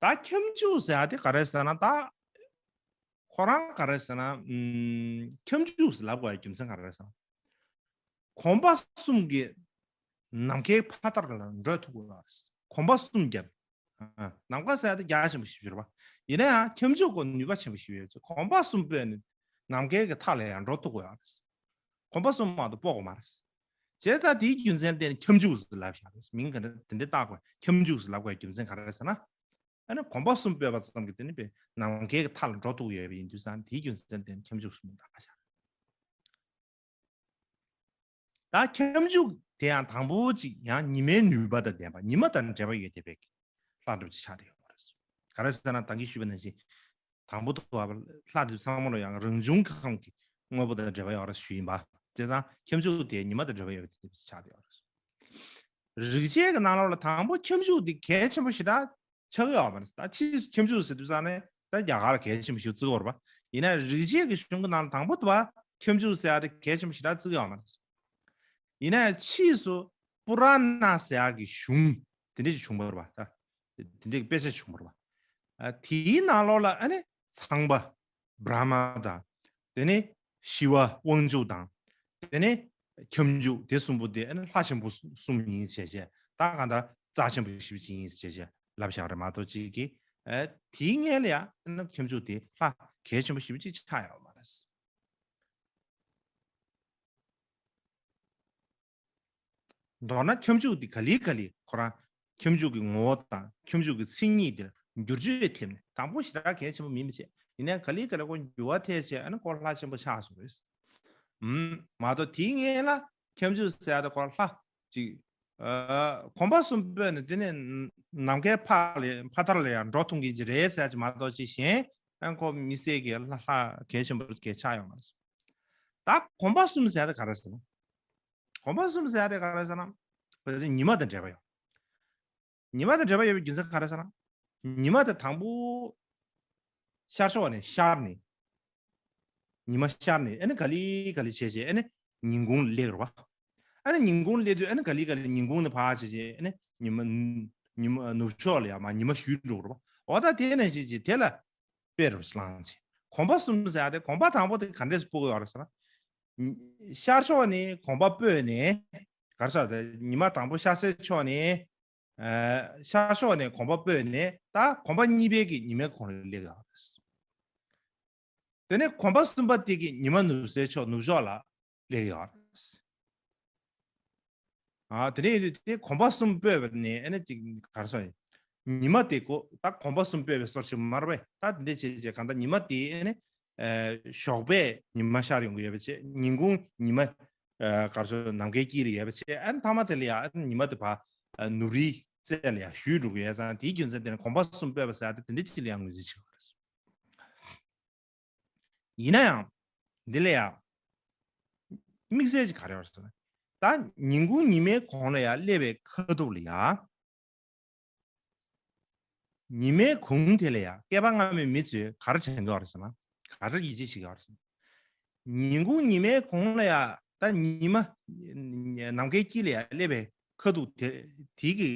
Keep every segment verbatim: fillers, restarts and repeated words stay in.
ད་ཁྱབ་འཇུག་ཟེར་ཡ་དེ་ག་རེ་ཟེར་ན། ད་ཁོ་རང་ག་རེ་ཟེར་ན། ཨུམ། ཁྱབ་འཇུག་ཟེར་ལབ་དགོས་ཡ་རྒྱུ་མཚན་ག་རེ་ཟེར་ན། གོམ་པ་གསུམ་གྱིས་ནམ་མཁའི་ཕ་མཐར་ལ་འགྲོ་ཐུབ་དགོས་ཡ་རེད། གོམ་པ་གསུམ་བརྒྱབ། ཨ། ནམ་མཁའ་ཟེར་ཡ་དེ་རྒྱ་ཆེན་པོ་ཞིག་རེད་པ། ཡིན་ན་ཡང་ཁྱབ་འཇུག་གི་ནུས་པ་ཆེན་པོ་ཞིག་ཡོད་ཚེ། གོམ་པ་གསུམ་སྤོས་ནས་ནམ་མཁའི་གི་མཐའ་ལ་ཡང་འགྲོ་ཐུབ་དགོས་ཡ་རེད། གོམ་པ་གསུམ་མ་གཏོགས་སྤོ་དགོས་མ་རེད། བྱས་ཙང་དེའི་རྒྱུ་མཚན་དེ་ནི་ཁྱབ་འཇུག་ཟེར་ལབ་བཞག་རེད། མིང་ག་འདྲ་དེ་འདྲ་བཏགས་དགོས། ཁྱབ་འཇུག་ཟེར་ལབ་དགོས་རྒྱུ་མཚན་ག་རེ་ཟེར་ན། ཨ་ནི་གོམ་པ་གསུམ་སྤོས་པ་ཙམ་གྱིས་དེ་ནི་པའི་ནམ་མཁའི་གི་མཐའ་ལ་འགྲོ་ཐུབ་ཡོད་པ་ཡིན་དུས་ཙང་། དེའི་རྒྱུ་མཚན་དེ་ནི་ཁྱབ་འཇུག་ཟེར་མིང་བཏགས་བཞག་རེད། ད་ཁྱབ་འཇུག་དེ་ཡང་དང་པོ་གཅིག་ཡང་ཉི་མའི་ནུས་པ་དང་ལྡན་པ། ཉི་མ་དང་འབྲེལ་བ་ཡོད་བསྡད་པའི་ལྷ་འདྲ་པོ་ཅིག་ཆགས་བསྡད་ཡོད་རེད། ག་རེ་ཟེར་ན། ད་གིན་ཞུས་པ་ནང་བཞིན་དང་པོ་དུ་བ་ལྷ་དེ་ཚང་མ་ལ་ཡང་རང་བྱུང་གི་ཁམས་ཀྱི་དངོས་པོ་དང་འབྲེལ་བ་ཡོད་རེད་ཞུས་ཡིན་པ། བྱས་ཙང་ཁྱབ་འཇུག་དེ་ཉི་མ་དང་འབྲེལ་བ་ཡོད་པའི་དེ་ཆགས་བསྡད་ཡོད་རེད། རིག་བྱེད་ཀྱི་ནང་ལོགས་ལ་དང་པོ་ཁྱབ་འཇུག་དེ་གལ་ཆེན་པོ་ཞེ་དྲག་ཆགས་ཀྱི་ཡོད་མ་རེད། ད་ཕྱིས་སུ་ཁྱབ་འཇུག་ཟེར་དུས་ཙང་ནས་ད་རྒྱ་གར་ལ་གལ་ཆེན་པོ་ཞིག་བརྩི་གི་ཡོད་རེད་པ། ཡིན་ན་རིག་བྱེད་ཀྱི་གཞུང་གི་ནང་ལ་དང་པོ་དུ་བ་ཁྱབ་འཇུག་ཟེར་ཡ་དེ་གལ་ཆེན་པོ་ཞེ་དྲག་བརྩི་གི་ཡོད་མ་རེད། ཡིན་ན་ཕྱིས་སུ་པུ་ར་ན་ཟེར་ཡ་གི་གཞུང་དེ་འདྲ་ཞིག་བྱུང་བ་རེད་པ། ད་དེ་འདྲའི་དཔེ་ཆ་བྱུང་བ་རེད་པ། ཨ། དེའི་ནང་ལོགས་ལ་ཨ་ནི་ཚངས་པ་བྷྲ་མ་དང་། དེ་ནས་ཞི་བ་དབང་ཕྱུག་དང་། དེ་ནས་ཁྱབ་འཇུག་དེ་གསུམ་པོ་དེ་ཨ་ནི་ལྷ་ཆེན་པོ་གསུམ་ཡིན་བྱས་བྱས། ད་གང་ལྟར་རྩ་ཆེན་པོ་ཞེ་པོ་ཅིག་ཡིན་བྱས་བྱས་ལབ་བཞག་རེད་མ་གཏོགས་གཅིག་གིས། ཨ། དེའི་སྔོན་ལ་ཡང་ཨ་ནི་ཁྱབ་འཇུག་དེ་ལྷ་གལ་ཆེན་པོ་ཞེ་པོ་ཅིག་ཆགས་ཡོད་མ་རེད། མདོར་ན་ཁྱབ་འཇུག་འདི་ག་ལེ་ག་ལེ་ཁོ་རང་ཁྱབ་འཇུག་གི་ངོ་བོ་དང་ཁྱབ་འཇུག་གི་མཚན་ཉིད་དེར་འགྱུར་བཅོས་ཐེབས་ནས། དང་པོ་ཞེ་དྲག་གལ་ཆེན་པོ་མིན་པ་བྱས། ཡིན་ནའང་ག་ལེ་ག་ལེ་ཁོ་འགྱུར་བ་ཐེབས་བྱས། ཨ་ནི་ཁོ་ལྷ་ཆེན་པོ་ཆགས་སོང་རེད། ཨུམ། མ་གཏོགས་དེའི་སྔོན་ལ་ཁྱབ་འཇུག་ཟེར་ཡ་དེ་ཁོ་ལྷ་ཅིག་ཨ། གོམ་པ་གསུམ་སྤོས་ནས་དེ་ནས་ནམ་མཁའི་ཕ་ལ་ཕ་མཐར་ལ་ཡང་འགྲོ་ཐུབ་མཁན་ཅིག་རེད་ཟེར་ཡ་ཅིག་མ་གཏོགས་ཅིག་གཞན་ཨ་ཁོ་དམིགས་བསལ་གྱི་ལྷ་ལྷ་གལ་ཆེན་པོ་གལ་ཆགས་ཡོད་མ་རེད། ད་གོམ་པ་གསུམ་ཟེར་ཡ་དེ་ག་རེ་ཟེར་ན། གོམ་པ་གསུམ་ཟེར་ཡ་དེ་ག་རེ་ཟེར་ན། ཕལ་ཆེར་ཉི་མ་དང་འབྲེལ་བ་ཡོད། ཉི་མ་དང་འབྲེལ་བ་ཡོད་པའི་རྒྱུ་མཚན་ག་རེ་ཟེར་ན། ཉི་མ་དེ་དང་པོ་ཤར་ཕྱོགས་ནས་ཤར་ནས། ཉི་མ་ཤར་ནས་ཨ་ནི་ག་ལེ་ག་ལེ་བྱས་བྱས་ཨ་ནི་ཉིན་གུང་སླེབས་རེད་པ། ཨ་ནི་ཉིན་གུང་སླེབས་དུས་ཨ་ནི་ག་ལེ་ག་ལེ་ཉིན་གུང་ནས་ཕར་བྱས་བྱས་ཨ་ནི་ཉི་མ་ཉི་མ་ནུབ་ཕྱོགས་ལ་ཡང་མར་ཉི་མ་བཞུད་འགྲོ་གི་རེད་པ། འོ་ད་དེ་ནང་བཞིན་བྱས་དེ་ལ་དཔེ་རུ་བླངས་བྱས། གོམ་པ་གསུམ་ཟེར་ཡ་དེ་གོམ་པ་དང་པོ་དེ་ག་འདྲས་སྤོ་གི་ཡོད་རེད་ཟེར་ན། ཤར་ཕྱོགས་ནས་གོམ་པ་སྤོས་ནས། ག་རེ་ཟེར་དེ། ཉི་མ་དང་པོ་ཤར་སའི་ཕྱོགས་ནས། ཨ། ཤར་ཕྱོགས་ནས་གོམ་པ་སྤོས་ནས་ད་གོམ་པ་གཉིས་པའི་གི་ཉི་མའི་གུང་ལ་སླེབས་ཡོད་རེད། དེ་ནས་གོམ་པ་གསུམ་པ་དེ་གི་ཉི་མ་ནུབ་སའི་ཕྱོགས་ནུབ་ཕྱོགས་ལ་སླེབས་ཡོད་རེད། ཨ། དེ་ནས་དེ་གོམ་པ་གསུམ་སྤོས་པ་ནས་ཨ་ནི་ཅིག་ག་རེ་ཟེར། ཉི་མ་དེ་ཀོ་ད་གོམ་པ་གསུམ་སྤོས་པའི་སོར་ཞིག་མ་རེད་པས། ད་དེ་འདྲས་བྱས་བྱས་གང་ལྟར་ཉི་མ་དེ་ཨ་ནི་ཨ་ཞོགས་པས་ཉི་མ་ཤར་ཡོང་གི་ཡོད་པ་བྱས། ཉིན་གུང་ཉི་མ་ཨ་ག་རེ་ཟེར་ནམ་མཁའི་དཀྱིལ་ལ་ཡོད་པ་བྱས། ཨ་ནི་མཐའ་མ་དེ་ལ་ཡང་ཨ་ནི་ཉི་མ་དེ་ཕར་ཨ་ནུབ་རིའི་རྩེ་ལ་ཡང་བཞུད་འགྲོ་གི་ཡོད་ཙང་། དེའི་རྒྱུ་མཚན་དེ་ནི་གོམ་པ་གསུམ་སྤོས་པ་ཟེར་ཡ་དེ་དེ་འདྲས་ཅིག་ལ་ཡང་ངོས་འཛིན་བྱེད་དགོས་རེད། ཡིན་ན་ཡང་། འདི་ལ་ཡང་དམིགས་བསལ་ཅིག་ག་རེ་ཡོད་ཟེར་ན། ད་ཉིན་གུང་ཉི་མའི་གུང་ལ་ཡང་སླེབས་པའི་ཁ་ཐུག་ལ་ཡང་། ཉི་མའི་གུང་དེ་ལ་ཡང་བསྐལ་པ་སྔ་མའི་མི་ཚོས་ག་རེ་དྲན་གྱི་ཡོད་རེད་ཟེར་ན། ག་རེ་ཡིད་ཆེས་བྱེད་ཀྱི་ཡོད་རེད་ཟེར་ན། ཉིན་གུང་ཉི་མའི་གུང་ལ་ཡང་ད་ཉི་མ་ནམ་མཁའི་དཀྱིལ་ལ་ཡང་སླེབས་པའི་ཁ་ཐུག་དེ་དེ་གི་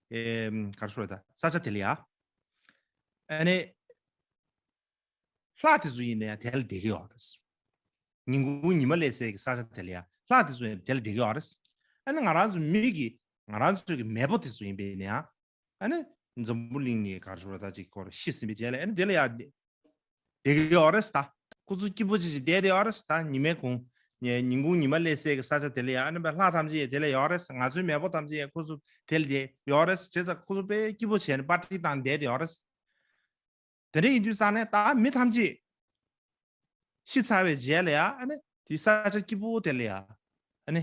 ཨེ་ག་རེ་ཟེར་ད། ས་ཆ་དེ་ལ་ཡང་། ཨ་ནི། ལྷ་དེ་ཚོ་ཡིན་ན་ཡང་དེ་ལ་བསྡད་ཀྱི་ཡོད་རེད། ཉིན་གུང་ཉི་མ་སླེབས་སའི་གི་ས་ཆ་དེ་ལ་ཡང་ལྷ་དེ་ཚོ་ཡིན་ན་དེ་ལ་བསྡད་ཀྱི་ཡོད་རེད། ཨ་ནི་ང་རང་ཚོ་མི་གི་ང་རང་ཚོ་གི་མེས་པོ་དེ་ཚོ་ཡིན་པས་ན་ཡང་། ཨ་ནི་འཛམ་བུ་གླིང་ནས་ག་རེ་ཟེར་ད་ཅིག་སྐོར་ཤི་ཟིན་པའི་རྗེས་ལ་ཨ་ནི་དེ་ལ་ཡང་བསྡད་ཀྱི་ཡོད་རེད་ད། ཁོ་ཚོ་སྐྱིད་པོ་བྱེད་ཅིག་བསྡད་དེ་ཡོད་རེད་ད། ཉི་མའི་གུང་ཉི་ཉིན་གུང་ཉི་མ་སླེབས་སའི་གི་ས་ཆ་དེ་ལ་ཡང་། ཨ་ནི་ལྷ་ཐམས་ཅད་དེ་ལ་ཡོད་རེད། ང་ཚོའི་མེས་པོ་ཐམས་ཅད་ཁོ་ཚོ་དེ་ལ་བསྡད་ཡོད་རེད། བྱས་ཙང་ཁོ་ཚོ་དཔེ་སྐྱིད་པོ་བྱས་ནས་པར་ཊི་བཏང་བསྡད་དེ་ཡོད་རེད། དེ་འདྲ་ཡིན་དུས་ཙང་ནས་ད་མི་ཐམས་ཅད་ཤི་ཚར་བའི་རྗེས་ལ་ཡང་ཨ་ནི་དེ་ས་ཆ་སྐྱིད་པོ་དེ་ལ་ཡང་ཨ་ནི་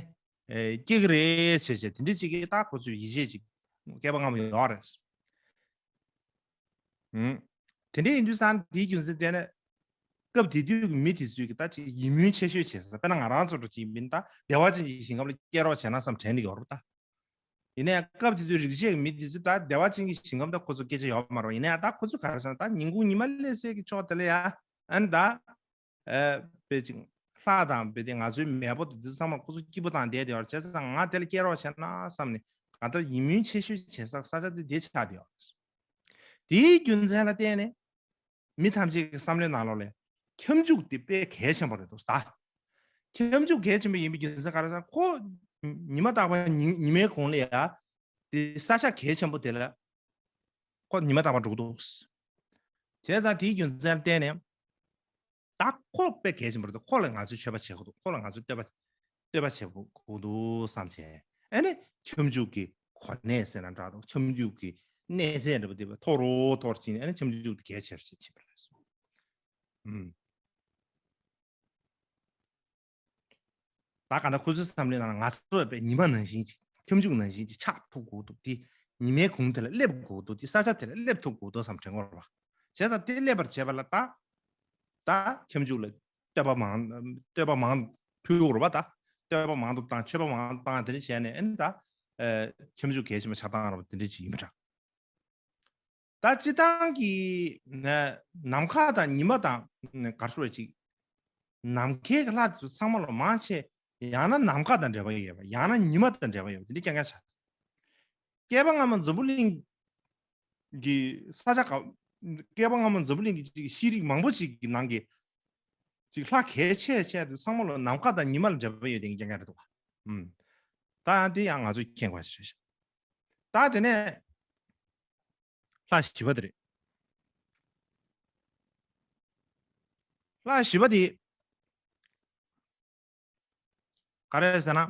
ཨེ་སྐྱེ་གི་རེད་ཟེར་བྱས། དེ་འདྲ་ཅིག་གིས་ད་ཁོ་ཚོས་ཡིད་ཆེས་ཅིག་བསྐལ་པ་སྔ་མོ་ཡོད་རེད། ཨུམ། དེ་འདྲ་ཡིན་དུས་ཙང་དེའི་རྒྱུ་མཚན་དེ་ནི་སྐབས་དེ་དུས་ཀྱི་མི་དེ་ཚོས་ཀྱི་ད་ཅིག་ཡིད་སྨོན་ཆེ་ཤོས་བྱེད་ས། དཔེར་ན་ང་རང་ཚོ་འདྲ་ཅིག་ཡིན་པ་ཡིན་ན་ད་བདེ་བ་ཅན་གྱི་ཞིང་ཁམས་ལ་སྐྱེ་རོགས་བྱས་ན་བསམ་དྲན་གྱི་ཡོད་རེད་ད། ཡིན་ན་ཡང་སྐབས་དེ་དུས་རིག་བྱེད་ཀྱི་མི་དེ་ཚོས་ད་བདེ་བ་ཅན་གྱི་ཞིང་ཁམས་ད་ཁོ་ཚོ་སྐད་ཆ་ཡོད་མ་རེད། ཡིན་ན་ཡང་ད་ཁོ་ཚོས་ག་རེ་ཟེར་ན། ད་ཉིན་གུང་ཉི་མ་སླེབས་སའི་གི་ཕྱོགས་དེ་ལ་ཡང་ཨ་ནི་ད་ཨ་དཔེ་ཅིག་ལྷ་དང་དཔེ་དེ་ང་ཚོའི་མེས་པོ་དེ་ཚོ་ཚང་མ་ཁོ་ཚོ་སྐྱིད་པོ་དང་བསྡད་དེ་ཡོད་རེད། བྱས་ཙང་ང་དེ་ལ་སྐྱེ་རོགས་བྱས་ན་བསམ་ནས་གང་ལྟར་ཡིད་སྨོན་ཆེ་ཤོས་བྱེད་ས་ས་ཆ་དེ་དེ་ཆགས་བསྡད་ཡོད་རེད། དེའི་རྒྱུ་མཚན་ལ་བརྟེན་ནས་མི་ཐམས་ཅད་ཀྱི་བསམ་བློའི་ནང་ལོགས་ལ་ཁྱབ་འཇུག་དེ་དཔེ་གལ་ཆེན་པོ་རེད་འདུག་ད། ཁྱབ་འཇུག་གལ་ཆེན་པོ་ཡིན་པའི་རྒྱུ་མཚན་ག་རེ་ཟེར་ན། ཁོ་ཉི་མ་རྟག་པར་ཉི་ཉི་མའི་གུང་ལ་ཡ་དེ་ས་ཆ་གལ་ཆེན་པོ་དེ་ལ་ཁོ་ཉི་མ་རྟག་པར་འགྲོ་གི་འདུག་བྱས་ཙང་དེའི་རྒྱུ་མཚན་ལ་བརྟེན་ནས། ད་ཁོ་དཔེ་གལ་ཆེན་པོ་རེད། ཁོ་ལ་ང་ཚོས་མཆོད་པ་བྱེད་དགོས་འདུག་ཁོ་ལ་ང་ཚོས་བསྟོད་པ་བསྟོད་པ་བྱེད་དགོས་འདུག་བསམ་བྱས། ཨ་ནི་ཁྱབ་འཇུག་གི་གོ་གནས་ཟེར་ན་འདྲ་འདུག་ཁྱབ་འཇུག་གི་གནས་ཚད་འདྲ་པོ་དེ་མཐོ་རུ་མཐོ་རུ་ཕྱིན་ནས། ཨ་ནི་ཁྱབ་འཇུག་དེ་གལ་ཆེ་རུ་ཕྱིན་པ་རེད། ཨུམ། ད་ག་ན་ཁོ་ཚོའི་བསམ་བློའི་ནང་ལ་ང་ཚོ་བས་ཉི་མ་ནང་བཞིན་ཅིག་ཁྱབ་འཇུག་ནང་བཞིན་ཅིག་ཆགས་ཐུབ་དགོས་འདུག་དེ་ཉི་མའི་གུང་དེ་ལ་སླེབས་དགོས་འདུག་དེ་ས་ཆ་དེ་ལ་སླེབས་ཐུབ་དགོས་འདུག་བསམ་དྲན་གྱི་ཡོད་རེད་པ། བྱས་ཙང་དེ་སླེབས་པར་བྱེད་པ་ལ་ད་ད་ཁྱབ་འཇུག་ལ་བསྟོད་པ་མང་བསྟོད་པ་མང་ཕུལ་དགོས་རེད་པ། ད་བསྟོད་པ་མང་དུ་བཏང་མཆོད་པ་མང་དུ་བཏང་དེ་འདྲ་བྱས་ནས། ཨ་ནི་ད་ཨ་ཁྱབ་འཇུག་གལ་ཆེན་པོ་ཆགས་སྟངས་རེད་པ། དེ་འདྲ་ཅིག་ཡིན་པ་འདྲ། ད་སྤྱིར་བཏང་གི་ནམ་མཁའ་དང་ཉི་མ་དང་ག་རེ་ཟེར་ཅིག་ནམ་མཁའི་ལྷ་ཚོ་ཚང་མ་ལ་མང་ཆེ་ཡང་ན་ནམ་མཁའ་དང་འབྲེལ་བ་ཡོད་པ། ཡང་ན་ཉི་མ་དང་འབྲེལ་བ་ཡོད་པ་དེ་འདྲ་རྐྱང་རྐྱང་ཆགས། བསྐལ་པ་སྔ་མ་འཛམ་བུ་གླིང་གི་ས་ཆ་ག་བསྐལ་པ་སྔ་མ་འཛམ་བུ་གླིང་གི་ཅིག་ཤེས་རིག་མང་པོ་ཞིག་གི་ནང་གི་ཅིག་ལྷ་གལ་ཆེ་ཆེ་དེ་ཚང་མ་ལ་ནམ་མཁའ་དང་ཉི་མ་ལ་འབྲེལ་བ་ཡོད་དེ་རྐྱང་རྐྱང་རེད་འདུག་ག་ཨུམ། ད་ཡང་དེ་ཡང་ང་ཚོས་མཁྱེན་དགོས་ཞེས། ད་དེ་ནས་ལྷ་བཞི་པ་དེ་རེད། ལྷ་བཞི་པ་དེ་ག་རེ་ཟེར་ན།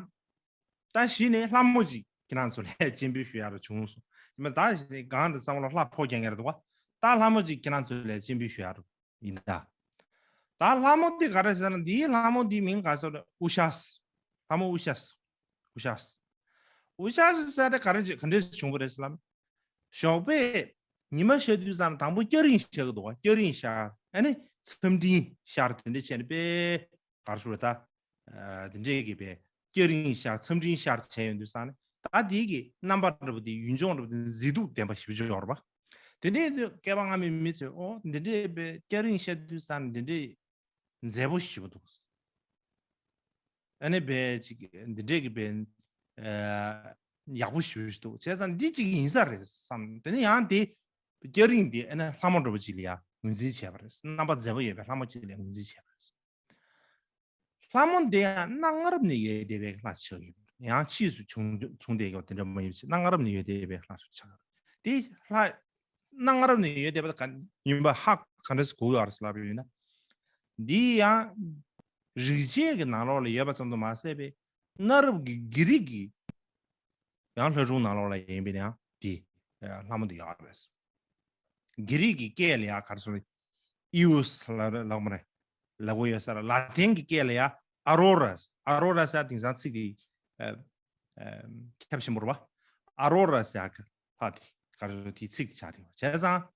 ད་གཞི་ནས་ལྷ་མོ་ཅིག་ཁྱེད་རང་ཚོ་ལ་སྤྱན་འབུལ་ཞུ་ཡག་རུ་བྱུང་སོང་། ཡིན་པ་ད་གཞི་ནས་གང་དུ་བསམ་བློ་ལྷ་ཕོ་རྐྱང་རྐྱང་རེད་འདུག་ག་ད་ལྷ་མོ་ཅིག་ཁྱེད་རང་ཚོ་ལ་སྤྱན་འབུལ་ཞུ་ཡག་རུ་ཡིན་ད། ད་ལྷ་མོ་དེ་ག་རེ་ཟེར་ན། འདིའི་ལྷ་མོ་འདིའི་མིང་ག་ཟེར་ན། ཨུ་ཤ། ལྷ་མོ་ཨུ་ཤ། ཨུ་ཤ། ཨུ་ཤ་ཟེར་དེ་ག་རེ་ག་འདྲས་བྱུང་བ་རེད་ཟེར་ན། ཞོགས་པས་ཉི་མ་ཤར་དུས་ཙམ་དང་པོ་སྐྱ་རེངས་ཤར་གི་འདུག་ག་སྐྱ་རེངས་ཤར། ཨ་ནི་མཚམས་སྤྲིན་ཤར། དེ་འདྲས་བྱས་ནས་དཔེ་ག་རེ་ཟེར་ད། ཨ་དེ་འདྲས་ཀྱི་དཔེ་སྐྱ་རེངས་ཤར་མཚམས་སྤྲིན་ཤར་བྱས་ཡོང་དུས་ཙམ་ནས། ད་དེའི་གི་རྣམ་པ་འདྲ་པོ་དེ་ཡུལ་ལྗོངས་འདྲ་པོ་དེ་མཛེས་སྡུག་ལྡན་པ་ཞེ་པོ་ཅིག་ཡོད་རེད་པ། དེ་འདྲས་དུས་བསྐལ་པ་སྔ་མའི་མི་ཚོས་ཨོ་འདི་འདྲས་དཔེ་སྐྱ་རེངས་ཤར་དུས་ཙམ་འདི་འདྲས་མཛེས་པོ་ཞེ་པོ་འདུག་ཨ་ནི་དཔེ་ཅིག་འདི་འདྲས་ཀྱི་དཔེ་ཨ་ཡག་པོ་ཞེ་པོ་ཞིག་འདུག་བྱས་ཙང་འདི་ཅིག་ཡིན་ས་རེད་བསམ། དེ་ནས་ཡང་དེ་སྐྱ་རེངས་དེ་ཨ་ནི་ལྷ་མོ་འདྲ་པོ་ཅིག་ལ་ཡང་ངོས་འཛིན་བྱས་པ་རེད། རྣམ་པ་མཛེས་པོ་ཡོད་པའི་ལྷ་མོ་ཅིག་ལ་ངོས་འཛིན་བྱས་པ་རེད། ལྷ་མོ་འདི་ཡང་གནའ་སྔ་རབས་ནས་ཡོད་བསྡད་པའི་ལྷ་ཆགས་ཡོད། ཡང་ཕྱིས་སུ་བྱུང་བྱུང་བསྡད་ཡོད་དེ་འདྲ་མ་ཡིན་པ་ཞིག་གནའ་སྔ་རབས་ནས་ཡོད་བསྡད་པའི་ལྷ་ཆགས་ཡོད། དེ་ལྷ་གནའ་སྔ་རབས་ནས་ཡོད་བསྡད་པ་ག་ཡིན་པ་ཧ་ག་འདྲ་ཞིག་གོ་ཡོད་རེད་ཟེར་ལབ་པ་ཡིན་ན། འདི་ཡང་རིག་བྱེད་ཀྱི་ནང་ལོགས་ལ་ཡོད་པ་ཙམ་དུ་མ་ཟད་པའི་གནའ་རབས་ཀྱི་བགེགས་རིགས་ཀྱི་ཡང་ལྷ་སྒྲུང་ནང་ལོགས་ལ་ཡིན་པས་ན་ཡང་དེ་ལྷ་མོ་འདི་ཡོད་རེད། བགེགས་རིགས་ཀྱི་སྐད་ལ་ཡང་ག་རེ་ཟེར་ན། ཨི་ཝུ་སི་ལབ་ལབ་མ་རེད། ལབ་དགོས་ཡོད་ས་རེད། ལ་ཏིན་གྱི་སྐད་ལ་ཡང་ཨ་རོ་ར། ཨ་རོ་ར་ཟེར་དེང་སང་ཚིག་དེ་ཨ་ཨ་ཁྱབ་ཆེན་པོ་རེད་པ། ཨ་རོ་ར་ཟེར་གི་ལྷ་དེ་ག་རེ་ཟེར་དེ་ཚིག་དེ་ཆགས་དེ་བྱས་ཙང་།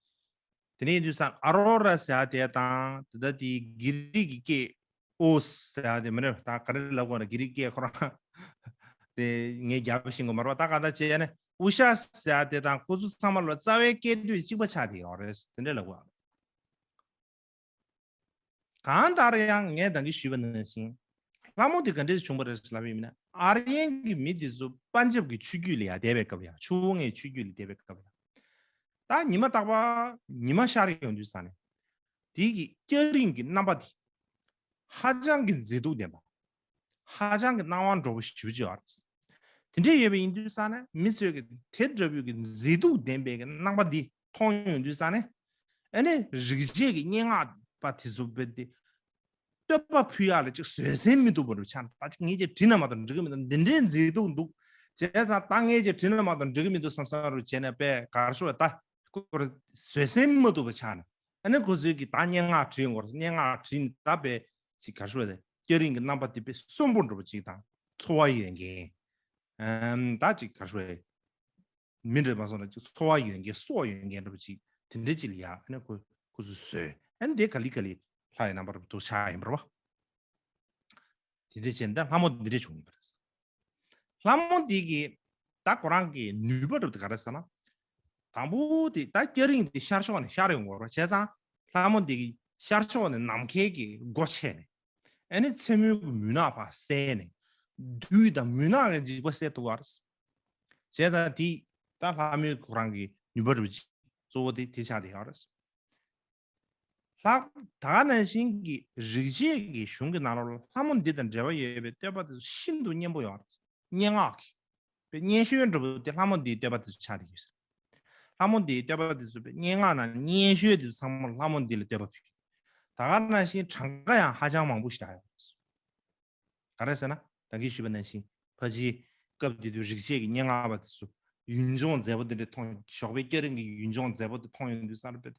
དེ་ནས་དུས་སང་ཨ་རོ་ར་ཟེར་དེ་དང་དེ་ལྟ་དེ་བགེགས་རིགས་ཀྱི་སྐད། ཨོ་ཟེར་དེ་མི་རེད། ད་ག་རེ་ལབ་དགོས་ན། བགེགས་རིགས་སྐད་ཁོ་རང་དེ་ངས་རྒྱབ་ཤེས་དགོས་མ་རེད་པ། ད་ག་ད་བྱས་ནས་ཨུ་ཤ་ཟེར་དེ་དང་ཁོ་ཚོ་ཚང་མ་ལ་རྩ་བའི་སྐད་དོད་གཅིག་པ་ཆགས་དེ་ཡོད་རེད། དེ་འདྲ་ལབ་དགོས། གང་ལྟར་ཡང་ངས་ད་གིན་ཞུས་པ་ནང་བཞིན་ལྷ་མོ་དེ་ག་འདྲས་བྱུང་བ་རེད་ལབ་ཡིན་ན། ཨར་ཡན་གྱི་མི་དེ་ཚོ་པན་ཇབ་ཀྱི་ཆུ་རྒྱུད་ལ་ཡར་བསྡད་པའི་སྐབས། ཡང་ཆུ་བོ་ལྔའི་ཆུ་རྒྱུད་ལ་བསྡད་པའི་སྐབས། ད་ཉི་མ་རྟག་པར་ཉི་མ་ཤར་ཡོང་དུས་ཙང་ནས་དེ་གི་སྐྱ་རེངས་ཀྱི་རྣམ་པ་དེ་ཧ་ཅང་གི་མཛེས་སྡུག་ལྡན་པ། ཧ་ཅང་གི་སྣང་བ་འགྲོ་བོ་ཞེ་པོ་ཅིག་ཡོད་རེད། དེ་འདྲས་ཡོད་པ་ཡིན་དུས་ཙང་ནས་མི་ཚོས་ཀྱི་དེ་འདྲ་བོའི་གི་མཛེས་སྡུག་ལྡན་པའི་གི་རྣམ་པ་འདི་མཐོང་ཡོང་དུས་ཙང་ནས། ཨ་ནི་རིག་བྱེད་ཀྱི་སྙན་ངག་པ་དེ་ཚོ་བོད་དེ་བསྟོད་པ་ཕུལ་ཡག་ལ་ཅིག་བཟོད་སེམས་མི་འདུག་པ་རུ་ཆགས། ད་ཅིག་ངས་ཅིག་བྲིས་ན་མ་གཏོགས་འགྲིག་གི་མི་འདུག་འདི་འདྲའི་མཛེས་སྡུག་འདུག་བྱས་ཙང་ད་ངས་ཅིག་བྲིས་ན་མ་གཏོགས་འགྲིག་གི་མི་འདུག་བསམ་བསམ་རུ་བྱས་ནས་དཔེ་གར་ཤོར་བ། ད་ཁོ་ར་བཟོད་སེམས་མི་འདུག་པ་ཆགས་ནས། ཨ་ནི་ཁོ་ཚོས་ཀྱི་ད་སྙན་ངག་བྲིས་ཡོང་གི་རེད། སྙན་ངག་བྲིས་ནས་ད་དཔེ་ཅིག་གར་ཤོར་བ། སྐྱ་རེངས་ཀྱི་རྣམ་པ་དེ་དཔེ་གསོན་པོ་འདྲ་པོ་ཅིག་དང་ཚོར་བ་ཡོད་མཁན། ཨམ་ད་ཅིག་གར་ཤོར་བ། མི་འདྲ་མ་སོང་ན་ཅིག་ཚོར་བ་ཡོད་མཁན་སྲོག་ཡོད་མཁན་འདྲ་པོ་ཅིག་དེ་འདྲ་ཅིག་ལ་ཡ། ཨ་ནི་ཁོ་ཁོ་ཚོས་བཟོས། ཨ་ནི་དེ་ག་ལེ་ག་ལེ་ལྷ་ཡི་རྣམ་པ་རུ་ཆགས་ཡིན་པ་རེད་པ། དེ་འདྲ་བྱས་ནས་ད་ལྷ་མོ་འདི་འདྲ་བྱུང་ཡིན་པ་རེད། ལྷ་མོ་འདི་གི་ད་ཁོ་རང་གི་ནུས་པ་འདྲ་པོ་དེ་ག་རེ་ཟེར་ན། དང་པོ་དེ་ད་སྐྱ་རེངས་དེ་ཤར་ཕྱོགས་ནས་ཤར་ཡོང་གི་རེད་པ། བྱས་ཙང་ལྷ་མོ་འདི་གི་ཤར་ཕྱོགས་ནས་ནམ་མཁའི་གི་སྒོ་ཕྱེ་ནས། ཨ་ནི་མཚན་མོའི་གི་མུན་ནག་ཕར་བསལ་ནས། བདུད་དང་མུན་ནག་གི་འཇིགས་པ་བསལ་ཐུབ་པ་རེད། བྱས་ཙང་དེ་ད་ལྷ་མོའི་ཁོ་རང་གི་ནུས་པ་འདྲ་པོ་ཅིག་ གཙོ་བོ་དེ་དེ་ཆགས་བསྡད་ཡོད་རེད། ལྷག་ད་ག་ནང་བཞིན་གྱི་རིག་བྱེད་ཀྱི་གཞུང་གི་ནང་ལོགས་ལ་ལྷ་མོ་འདི་དང་འབྲེལ་བ་ཡོད་པའི་བསྟོད་པ་དེ་ཚོ་ཤིན་ཏུ་སྙན་པོ་ཡོད་རེད། སྙན་ངག་གི་པའི་སྙན་ཤོས་འདྲ་པོ་དེ་ལྷ་མོ་འདིའི་བསྟོད་པ་དེ་ཚོ་ཆགས་བསྡད་ཡོད་ཟེར། ལྷ་མོ་འདིའི་བསྟོད་པ་དེ་ཚོ་པའི་སྙན་ངག་ནང་སྙན་ཤོས་དེ་ཚོ་ཚང་མ་ལྷ་མོ་འདི་ལ་བསྟོད་པ་ཕུལ། ད་ག་ནང་བཞིན་གྲངས་ཀ་ཡང་ཧ་ཅང་མང་པོ་ཞིག་རག་ཡོད་རེད། ག་རེ་ཟེར་ན། ད་གིན་ཞུས་པ་ནང་བཞིན་ཕལ་ཆེར་སྐབས་དེ་དུས་རིག་བྱེད་ཀྱི་སྙན་ངག་པ་དེ་ཚོ་ཡུལ་ལྗོངས་མཛེས་པོ་དེ་འདྲ་མཐོང་། ཞོགས་པའི་སྐྱ་རེངས་ཀྱི་ཡུལ་ལྗོངས་མཛེས་པོ་དེ་མཐོང་ཡོང་དུས་ཙང་རེད་པས།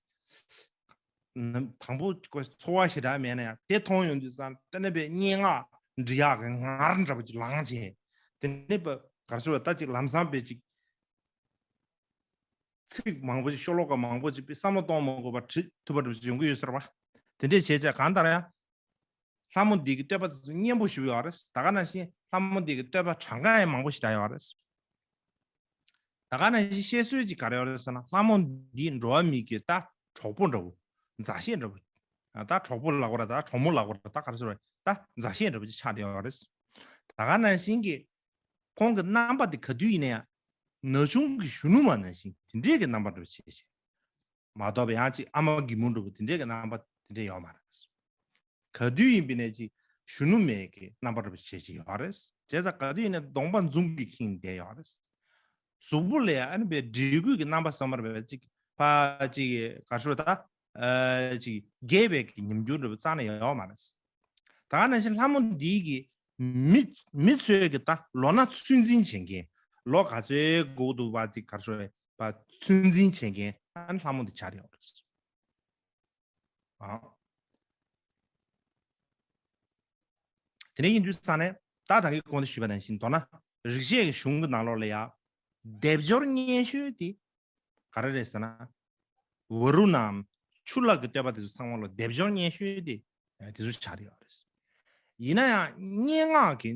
ནམ་དང་པོ་ཁོ་འཚོ་བ་ཞེ་དྲག་མེད་ན་ཡང་དེ་མཐོང་ཡོང་དུས་ཙང་དེ་ནས་པའི་སྙན་ངག་འབྲི་ཡག་གི་ངར་འདྲ་པོ་ཅིག་ལངས་བྱས། དེ་ནས་པ་ག་རེ་ཟེར་བ་ད་ཅིག་ལམ་སང་པའི་ཅིག་ཚིག་མང་པོ་ཅིག་ཤོ་ལོ་ཀ་མང་པོ་ཅིག་པའི་བསམ་བློ་གཏོང་མ་དགོས་པར་བྲིས་ཐུབ་པ་འདྲ་པོ་ཅིག་ཡོང་གི་ཡོད་ཟེར་བ། དེ་འདྲས་བྱས་བྱས་གང་ལྟར་ཡང་། ལྷ་མོ་འདི་གི་བསྟོད་པ་དེ་ཚོ་སྙན་པོ་ཞེ་པོ་ཡོད་རེད། ད་ག་ནང་བཞིན་ལྷ་མོ་འདི་གི་བསྟོད་པ་གྲངས་ཀ་ཡང་མང་པོ་ཞིག་ད་ཡོད་རེད། ད་ག་ནང་བཞིན་བཤད་སྲོལ་ཅིག་ག་རེ་ཡོད་རེད་ཟེར་ན། ལྷ་མོ་འདི་འགྲོ་བ་མི་གི་ད་གྲོགས་པོ་འདྲ་བོ། མཛའ་བཤེས་འདྲ་བོ། ད་གྲོགས་པོ་ལབ་དགོས་རེད། ད་གྲོགས་མོ་ལབ་དགོས་རེད། ད་ག་རེ་ཟེར་བ། ད་མཛའ་བཤེས་འདྲ་བོ་ཅིག་ཆགས་བསྡད་ཡོད་རེད། ད་ག་ནང་བཞིན་གྱི་ཁོང་གི་རྣམ་པ་དེ་ག་དུས་ཡིན་ན་ཡང་ན་ཆུང་གི་གཞོན་ནུ་མ་ནང་བཞིན་དེ་འདྲས་ཀྱི་རྣམ་པ་འདྲ་བོ་བྱས་བྱས། མ་གཏོགས་པ་ཡང་ཅིག་ཨ་མ་གི་མོ་འདྲ་བོ་དེ་འདྲས་ཀྱི་རྣམ་པ་དེ་འདྲས་ཡོད་མ་རེད། ག་དུས་ཡིན་པའི་ནས་ཅིག་གཞོན་ནུ་མའི་གི་རྣམ་པ་འདྲ་བོ་བྱས་བྱས་ཡོད་རེད། བྱས་ཙང་ག་དུས་ཡིན་ན་གདོང་པ་འཛུམ་གྱིས་ཁེངས་བསྡད་ཡོད་རེད། གཟུགས་པོ་ལ་ཡང་ཨ་ནི་པའི་བགྲེས་རྒུད་ཀྱི་རྣམ་པ་བསམ་པར་བས་ཅིག་ཕ་ཅིག་ག་ཤོད་ད་ཨ་ཅིག་རྒས་པའི་གི་ཉམས་འགྱུར་འདྲ་བོ་རྩ་ནས་ཡོད་མ་རེད། ད་ག་ནང་བཞིན་ལྷ་མོ་འདིའི་གི་མི་མི་ཚོའི་གི་ད་ལོ་ན་ཚོད་འཛིན་བྱེད་མཁན། ལོ་ག་ཚོད་འགོར་འདུག་པ་ཅིག་ག་ཤོད་པ་ཚོད་འཛིན་བྱེད་མཁན་ཨ་ནི་ལྷ་མོ་འདི་ཆགས་བསྡད་ཡོད་རེད། ཨ། དེ་འདྲ་ཡིན་དུས་ཙང་ནས་ད་ད་གིན་གོང་དུ་ཞུས་པ་ནང་བཞིན་མདོར་ན་རིག་བྱེད་ཀྱི་གཞུང་གི་ནང་ལོགས་ལ་ཡང་སྡེབ་སྦྱོར་སྙན་ཤོས་དེ་ག་རེ་རེད་ཟེར་ན། ཝ་རུ་ཎའམ་ཆུ་ལྷ་གི་བསྟོད་པ་དེ་ཚོ་ཚང་མ་ལ་སྡེབ་སྦྱོར་སྙན་ཤོས་དེ་དེ་ཚོ་ཆགས་ཡོད་རེད། ཡིན་ན་ཡང་སྙན་ངག་གི་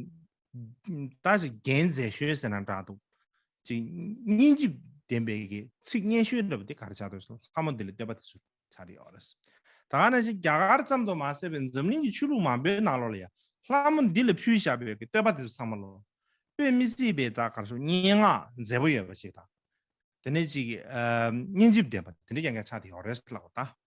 ད་ཅིག་རྒྱན་མཛེས་ཤོས་ཟེར་ན་འདྲ་འདུག་ཅིག་སྙན་འཇེབས་ལྡན་པའི་གི་ཚིག་སྙན་ཤོས་འདྲ་པོ་དེ་ག་རེ་ཆགས་འདུག་ཟེར་ན་ལྷ་མོ་འདི་ལ་བསྟོད་པ་དེ་ཚོ་ཆགས་ཡོད་རེད། ད་ག་ནང་བཞིན་རྒྱ་གར་ཙམ་དུ་མ་ཟད་པའི་འཛམ་གླིང་གི་ཆོས་ལུགས་མང་པོའི་ནང་ལོགས་ལ་ཡང་ལྷ་མོ་འདི་ལ་ཕུལ་བཞག་པའི་གི་བསྟོད་པ་དེ་ཚོ་ཚང་མ་ལོ། དཔེ་མི་སྲིད་པའི་ད་ག་རེ་ཟེར། སྙན་ངག་མཛེས་པོ་ཡོད་པ་ཞིག་དང་། དེ་ནས་ཅིག་ཨ་སྙན་འཇེབས་ལྡན་པ་དེ་འདྲ་ཡང་ཡང་ཆགས་བསྡད་ཡོད་རེད་ལབ་པ་ད།